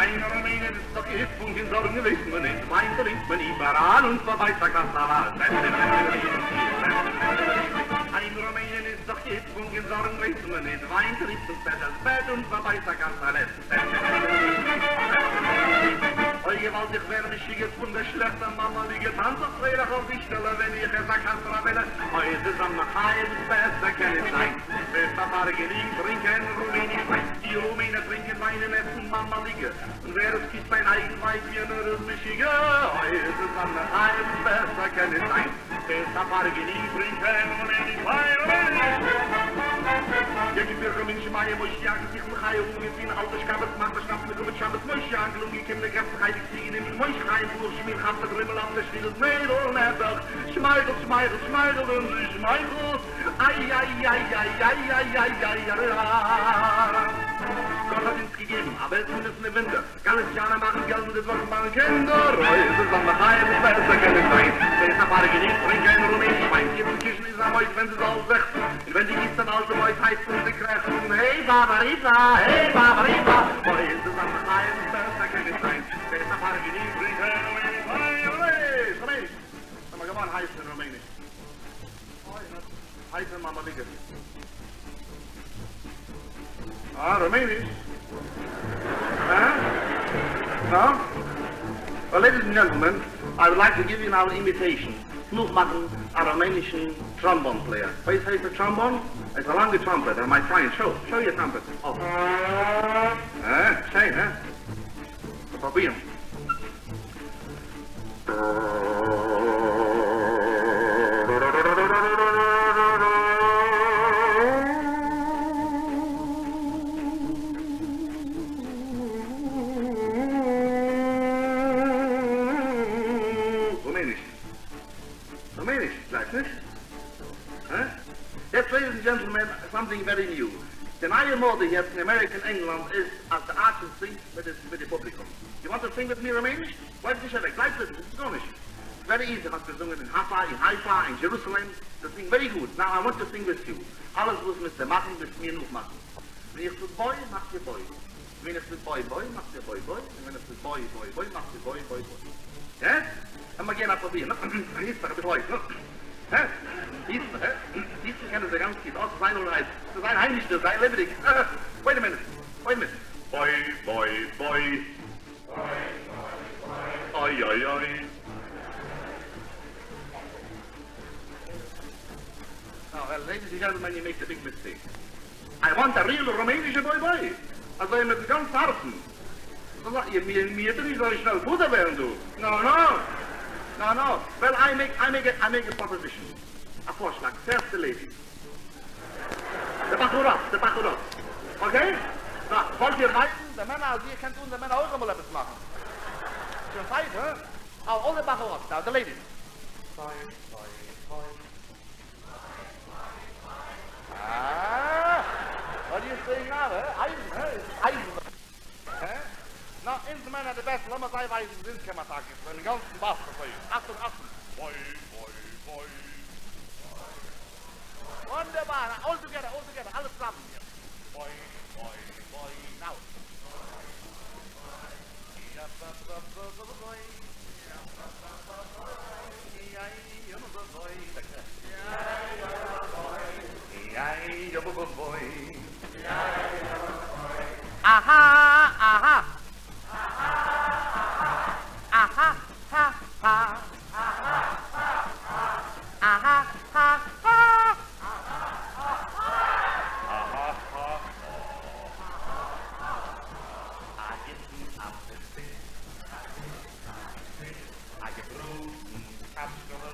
אין ראמעניען איז דאך היץ און קיין זארגן ווייסט מען ניט, וויין טרינקט מען איבעראל און ס'פארבייסט א גלאז סאלאט. אין ראמעניען איז דאך היץ און קיין זארגן ווייסט מען ניט, וויין טרינקט מען פעטער'ס בעט און ס'פארבייסט א גלאז סאלאט. אוי געוואלד איך ווער משוגע פון דער שלעכטער מאמאליגע, טאנץ איך פרייליך אויף די שטעלע ווען איך עס א קאסטראוועלע, אוי עס איז א מחיה וואס בעסער קען ניט זיין, ס'איז א פארגעניגן טרינקען רומעניש וויין, די רומענער טרינקען וויין און עסן מאמאליגע, און ווער עס קישט זיין אייגן ווייב יענער איז משוגע, אוי עס איז א מחיה וואס בעסער קען ניט זיין, ס'איז א פארגעניגן טרינקען רומעניש וויין, יעקב מן שמיא משה יעקב זיך מחיה אנגעטוהן אלטע שקאפעס מאכט א שנאפס לכבוד שבת משה יענקל אנגעקומען אין גרעסטן חלק צוגענומען משה חיים ברוך שמואל כאפט א דרימל אויף דער שטול איז מעדל נעבעך שמייכל שמייכל שמייכל און זי שמייכלט איי איי איי איי איי איי איי איי איי גאט האט אונז געגעבן א וועלט פון ניסים און וואונדער גאליציאנער מאכן געלט מיט די זאקן ביי קינדער אוי איז עס א מחיה וואס בעסער קען נישט זיין ס'איז א פארגעניגן טרינקען רומעניש וויין קיצן קישן איז א מויד ווען זי זאל זעכצן און ווען דו גיסט אן אלטע מויד הייבט אן זי קרעכצן העי באבא ריבא העי באבא ריבא אוי איז עס א מחיה וואס בעסער קען נישט זיין ס'איז א פארגעניגן טרינקען רומעניש וויין רומעניש רומעניש ס'איז מיר געווארן הייס פון רומעניש אוי הייס פון מאמאליגע אה, רומעניש? אה? נא? Well, ladies and gentlemen, I would like to give you now an invitation נאכמאכן א רומענישן trombone player. וואס הייסט א trombone? איז א לאנגע trumpet. I might try and show. Show your trumpet. Oh. אה, שיין, הא? פרובירן. רומעניש. רומעניש, גלייבסט נישט? הא? יעצט ladies and gentlemen, something very new. די נייע מאדע יעצט אין אמעריקע און ענגלאנד איז אז די ארטיסט זינגט מיט די פובליקום. You want to sing with me רומעניש? לויף נישט אוועק, בלייב זיצן, עס איז גארנישט. It's very easy, האסט געזונגען אין האפא, אין הייפא, אין דזשערוסעלעם, דו sing very good, now I want to sing with you, אלעס וואס מוזטו מאכן, מוזט מיר נאכמאכן. ווען איך זאג בוי, מאכט איר בוי. ווען איך זאג בוי בוי, מאכט איר בוי בוי, און ווען איך זאג בוי בוי בוי, מאכט איר בוי בוי בוי. הע? לאמיר גיין א פרוביר. נו, היסט זיך אביסל אויס, נו. הע? היסט זיך, הע? היסטן קען ער זיך גאנץ גוט. אה, ס'איז זיין אנהייב. ס'איז זיין היימיש דא, זיין לעבעדיג. Wait a minute. Wait a minute. בוי בוי בוי. אוי אוי אוי. נאו well ladies and gentlemen you make a big mistake. I want a real רומענישע בוי בוי. אזוי מיטן גאנצן הארצן. מיר טאר נישט אזוי שנעל פטור ווערן דא. No no. No no. Well I make I make I make a proposition. א פארשלאג. First the ladies. די בחורות. די בחורות. Okay? נא, וואלט איר ווייזן די מענער אז איר קענט אן די מענער אויך אמאל עפעס מאכן? שוין צייט, הא? אה, all די בחורות. Now the ladies. בוי בוי בוי. אה! What do you say now, הא? אייזן, הא? איז אייזן. הא? נא, אונז מענער די בעסטע, לאמיר זיי ווייזן וואס אונז קען מען טאקע, פונעם גאנצן באס אזוי. אכטונג, אכטונג. בוי בוי בוי. וואונדערבאר! All together, all together, אלע צוזאמען. בוי בוי בוי. Now. אהא אהא אהא הא הא אהא הא הא. א גוטן אפעטיט, א געבראטן קאטשקעלע,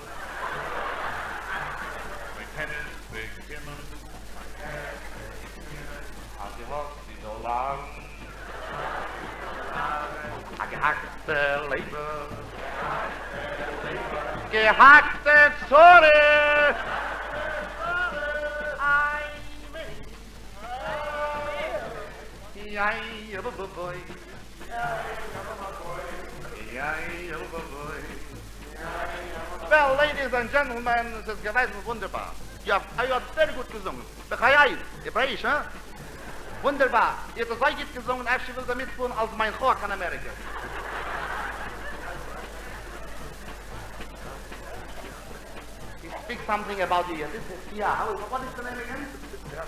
מען קען נישט באקומען אז דו האסט די דאלארן, א געהאקטע לעבער, געהאקטע צרות. Well ladies and gentlemen, עס איז געוועזן וואונדערבאר, יו האוו יו האט זייער גוט געזונגען, בחיי, העברעאיש, הא? וואונדערבאר! איר האט אזוי גוט געזונגען, אפשר ווילט איר מיטפארן אלס מיין כאר קיין אמעריקע? הי ספיקס סאמטינג אבאוט יו, דיס איז יא, האו איז, וואט איז די נעים אגעין? יעס,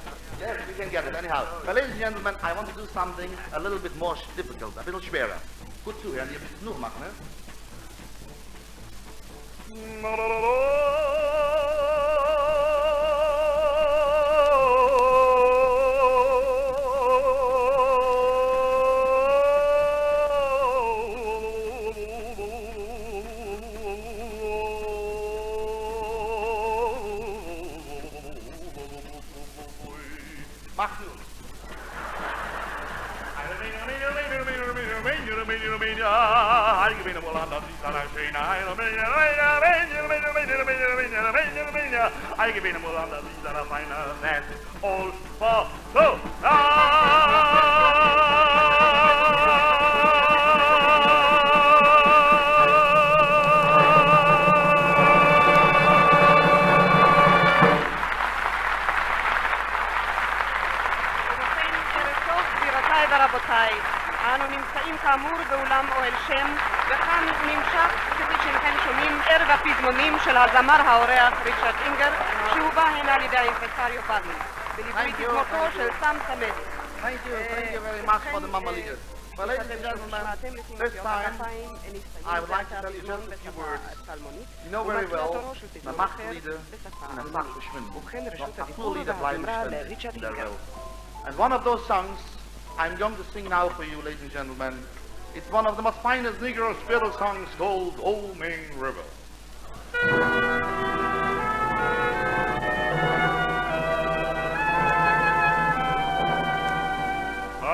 ווי קען געט איט, עניהאו, וועל לעידיס ענד דזשענטלמען, איי וואנט טו דו סאמטינג א ליטל ביט מאר דיפיקעלט, אביסל שווערער, גוט צוהערן, איר מוזט עס נאכמאכן, הע? מאך נאך. ובכן, ערב טוב גבירותיי ורבותיי, אנו נמצאים כאמור באולם אוהל שם, וכאן נמשך, כפי שהנכם שומעים, ערב הפזמונים של הזמר האורח ריצ'רד אינגער, שהובא הנה על ידי האימפרסריו בדלי, בליווי תזמורתו של סם סמדי. ובכן, שאתם שומעים למחיאות הכפיים נסתיים זה עתה פזמון בשפה הפלמונית ומגיע תורו של פזמון אחר בשפה העממית. ובכן רשות הדיבור והזמרה לריצ'רד אינגער. And one of those songs I'm going to sing now for you, ladies and gentlemen, it's one of the most finest Negro spiritual songs called Old Man River.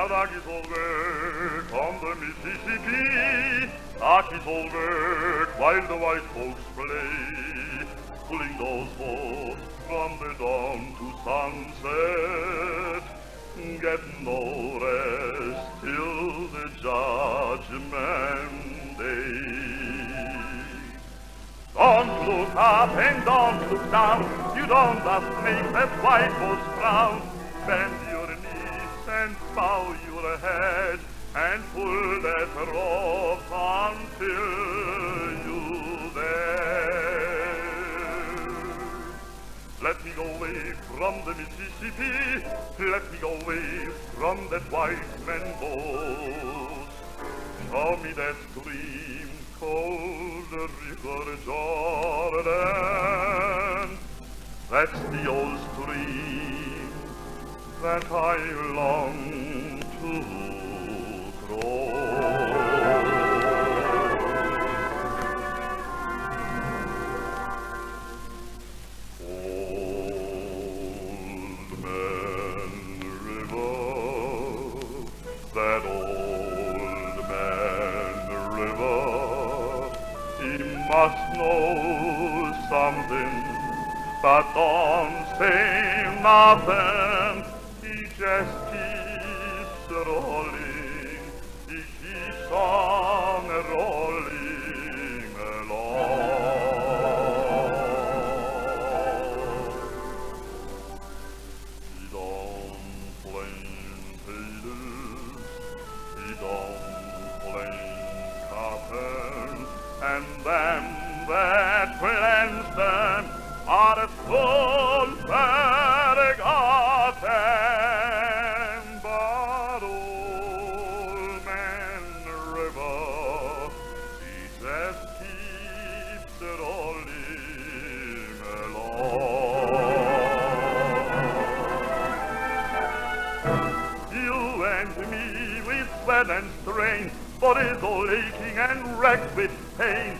A darky's old work on the Mississippi, Darky's old work while the white folks play, Pulling those boats from the dawn to sunset, Get no rest till the judgment day. Don't look up and don't look down, You don't just make that white folks frown. Bend your knees and bow your head And pull that rope until you dead. Let me go away from the Mississippi, Let me go away from that white man boat. Show me that stream called the River Jordan. That's the old stream that I long to cross. Old man river, that old man river, he must know something, but don't say nothing. He just keeps rolling, he keeps on rolling along. He don't plant potatoes, he don't plant cotton, and them that plants them are soon forgotten. But old man river, he just keeps rolling along. You and me, we sweat and strain, bodies all aching and racked with pain.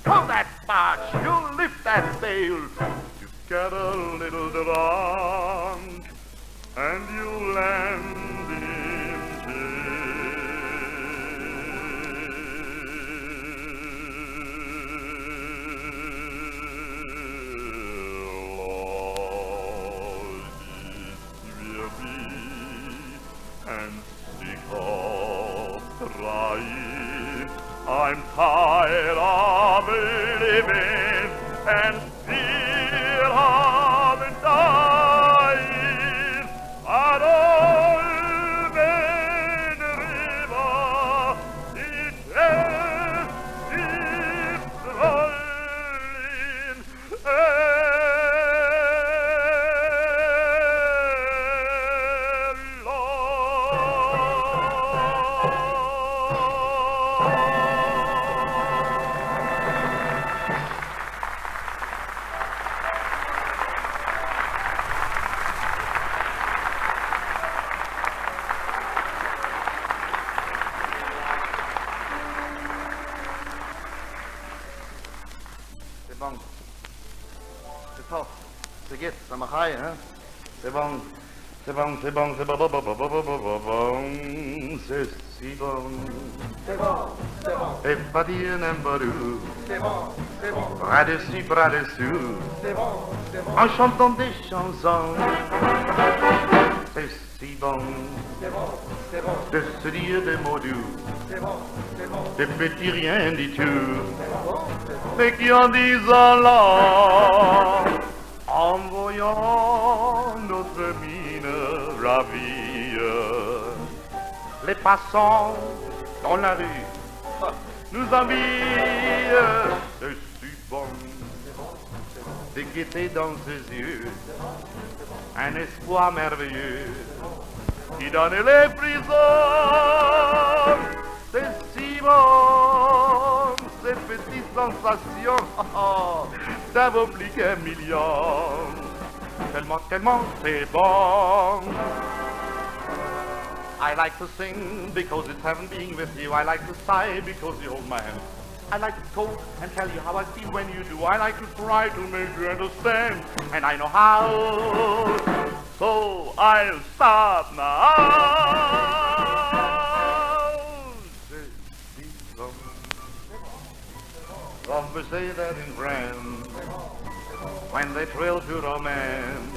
Pull that barge, you lift that sail. You get a little drunk and you land in jail. Lord is weary and sick of trying. I'm tired of living and fear of dying. But old טא, ס'גוט, ס'א מחיה, הא? C'est bon, c'est bon, c'est bon, c'est bon, bon, bon, bon, bon, bon, bon, bon, c'est si bon. C'est bon, c'est bon. Et pas dire n'importe où. C'est bon, c'est bon. Bras dessus, bras dessous. C'est bon, c'est bon. En chantant des chansons. C'est si bon. C'est bon, c'est bon. De se dire des mots doux. C'est bon, c'est bon. Des petits rien du tout. C'est bon, c'est bon. Mais qui en disant là, en voyant notre mine ravie, les passants dans la rue nous envient. C'est si bon de guetter dans ses yeux un espoir merveilleux qui donne les frissons. C'est si bon, ces petites sensations, ça vaut plus qu'un million. Tellement, tellement, c'est bon. I like to sing because it's heaven being with you. I like to sigh because you hold my hand. I like to talk and tell you how I feel when you do. I like to try to make you understand, and I know how. So I'll stop now. C'est si bon. On peut say that in France, when they thrill to romance,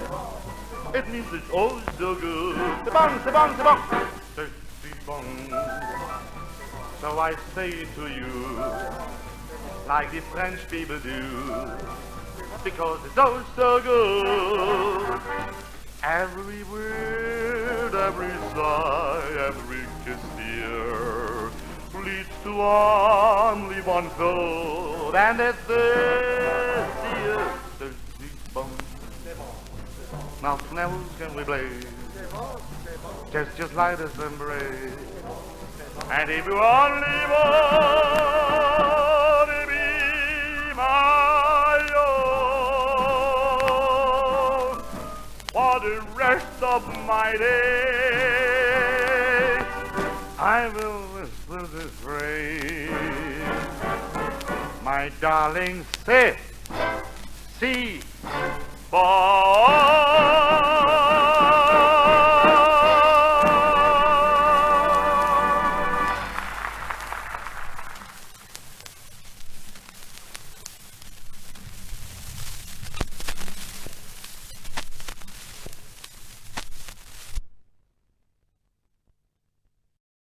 it means it's oh so good. C'est bon, c'est bon, c'est bon. C'est si bon. So I say to you, like the French people do, because it's oh so good. Every word, every sigh, every kiss, dear, leads to only one thought, and it's this, dear, c'est si bon. Nothing else can replace. Just, just light us embrace. And if you only want to be my own for the rest of my days, I will whisper this phrase. My darling, say, si, bon.